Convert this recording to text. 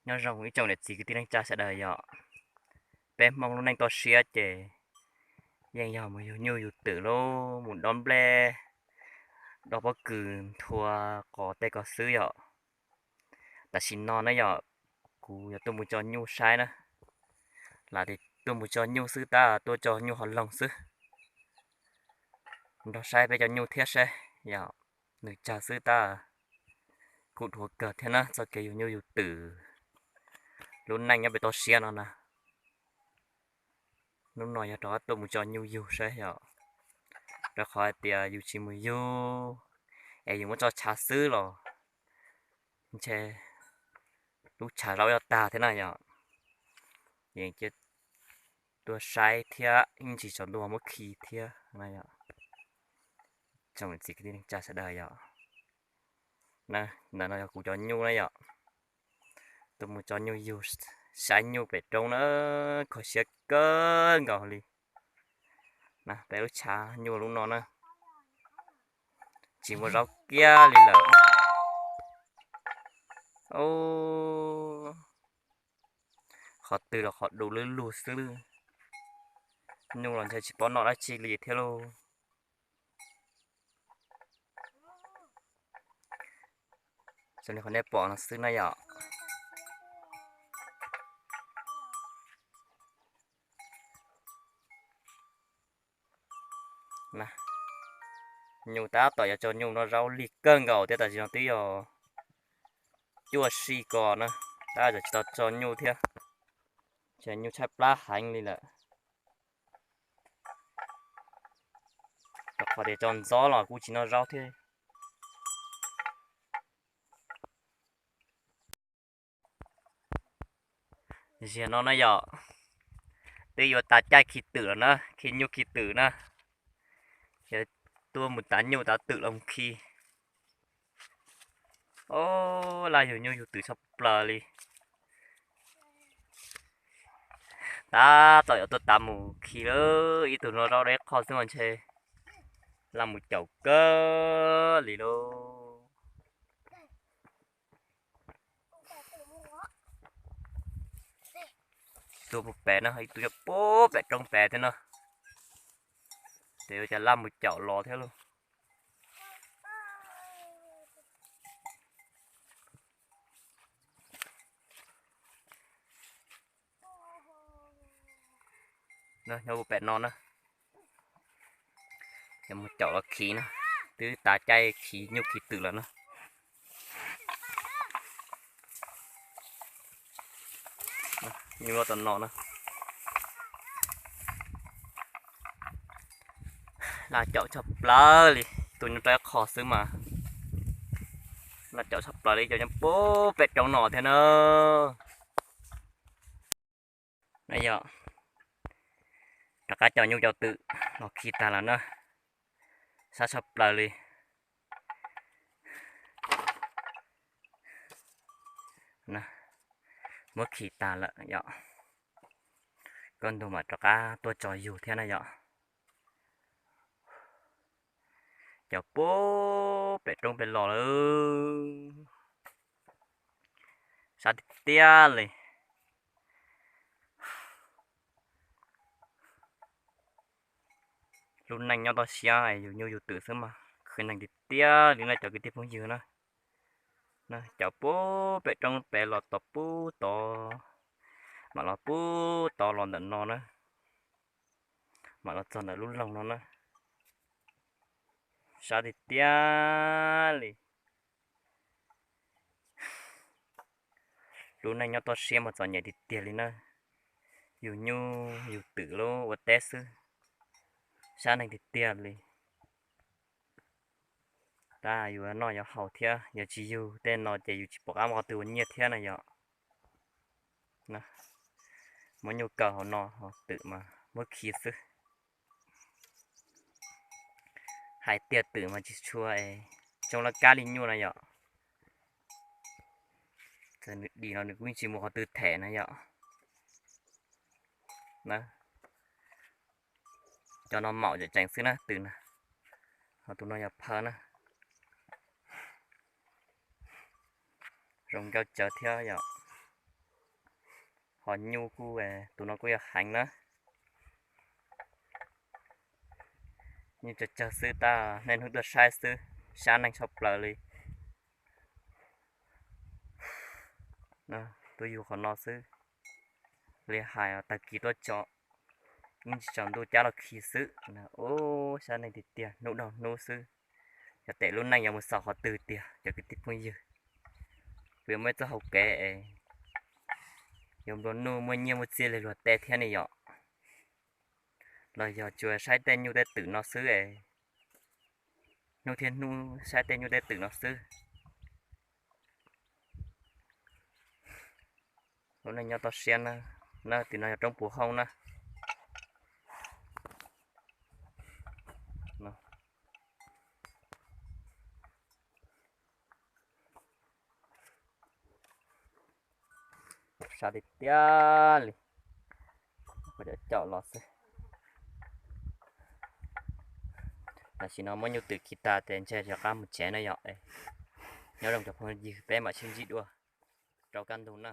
Nyob zoo ib tsoom niam txiv kwv tij neej tsa sawv daws yom. Peb Hmoob lub neej toj siab ces yeej yog mus yug nyuj yug twm lauj, mus dob nplej, dob pob kws nthua qos tej ko xwb yom. Tam sim no na yom, kuv yuav tuaj mus tso nyuj saib na. Lam tias tuaj mus tso nyuj xwb tab tuaj tso nyuj hauv loog xwb. Nrog saib peb cov nyuj thiab seb yog nws tsawg xwb tab kuj dhuav kawg thiab na txoj kev yug nyuj yug twm. Lub neej nyob pem toj siab no na. Hnub no yog rov qab tuaj mus tso nyuj yug saib yom. Rau qhov hais tias yus tsis mus yug es yus muab tso tshav xwb los ntshe lub tshav zaub yuav tag thiab na yom. Ces tuaj saib thiab ib ntsis tsaus ntuj muab khi thiab na yom. Tsoom niam txiv kwv tij neej tsa sawv daws yom. Ntawm no yog kuv cov nyuj na yom. Tuaj mus tso nyuj yug, saib nyuj pem roob na, kho siab kawg nkaus li. Na peb lub tshav nyuj lub no na, tsis muaj zaub kiag li lawm. Qhov twg los qhov du lwb lug xwb. Nyuj los ntshe tsis paub noj dab tsi li thiab lauj. Zoo li qhov nej pom no xwb na yom. Nyuj tab tom yuav tso nyuj noj zaub lig kawg nkaus thiab, tam sim no twb yog cuaj sij ko na, tab tom tsis tau tso nyuj thiab. Ces nyuj tshaib plab heev li lawm. Rau qhov tias tso ntxob los kuj tsis noj zaub thiab. Ziag no na yom, twb yuav tas caij khi twm lawm na, khi nyuj khi twm na. Ces tuaj mus tav nyuj tav twm los mus khi. Ob, laj yug nyuj yug twm tshaj plaws li. Tab tom yuav tuaj tav mus khi lawm, ib tug no zaub deb qho xwb mas ntshe laj mus caum kawg li lauj. Ib tug puag pem no, ib tug puag pem roob pem thiab no. Ces ua cas laj mus caum los thiab lauj. Nyob puag pem no na. Ces mus caum los khi na, twb tas caij khi nyuj khi twm lawm na. Nyuj loj tom no na. Laj caum tshaj plaws li, tus nyuj rab qho xwb mas laj caum tshaj plaws li, cov nyob puag pem roob no thiab na. Na yom, rov qab cov nyuj cov twm los khi tag lawm na, sab tshaj plaws li. Muab khi tag lawm yom, kaj ntug mam rov qab tuaj tso yug thiab na yom. Cov puag pem roob pem los lawm, sab tiag tiag li. Lub neej nyob toj siab yus nyuj yus twm xwb mas khwv neeg tiag tiag li na cov kwv tij phooj ywg na. Cov puag pem roob pem los tod puag tod, mam los puag tod los ntawm no na, mam los txog ntawm lub loog no na. Sab tiag tiag li. Lub neej nyob toj siab mas txom nyem tiag tiag li na. Yus nyuj yus twm lub ua teb xwb, sab neeg tiag tiag li. Tab yuav noj yuav haus thiab, yog tsis yug tej no ces yus tsis pom qab muaj qhov twg ua nyiaj thiab na yom. Muab nyuj kaw hauv no, twm mas muab khi xwb. Hais tias twm mas tsis tshua es tsoo laj kab li nyuj na yom. Txawm nws dim los nws kuj yeej tsis mus qhov twg them na yom. Cov no maum tseem tseem xwb na twm na. Ho tus no yog phaw na. Zoo nkauj tsawv thiab yom. Pom nyuj kuj, tus no kuj yog heev na. Nyuj tsawg tsawg xwb tab niaj hnub tuaj saib xwb, sab neeg tshaj plaws li. Tuaj yug qhov no xwb, li hais tag kis tuaj tso, ib ntsis tsaus ntuj cab los khi xwb. Ub, sab neeg tiag tiag, hnub dhau hnub xwb. Yog tes lub neej yuav mus xaus qhov twg tiag cov kwv tij phooj ywg? Kuv yuav muaj ib txoj hau kev es yuav nplua nuj muaj nyiaj muaj txiaj li luag tej thiab ne yom. Los yog tsuas saib tej nyuj tej twm no xwb es, hnub thiab hnub saib tej nyuj tej twm no xwb. Lub neej nyob toj siab na, na tim no yog roob puv hoob na. Sab tiag tiag li, coj los xwb. Tam sim no muab nyuj twm khi tag ces ntshe rov qab mus tsev na yom. Nyob zoo cov phooj ywg, peb mam sib ntsib dua rau kaj ntug na.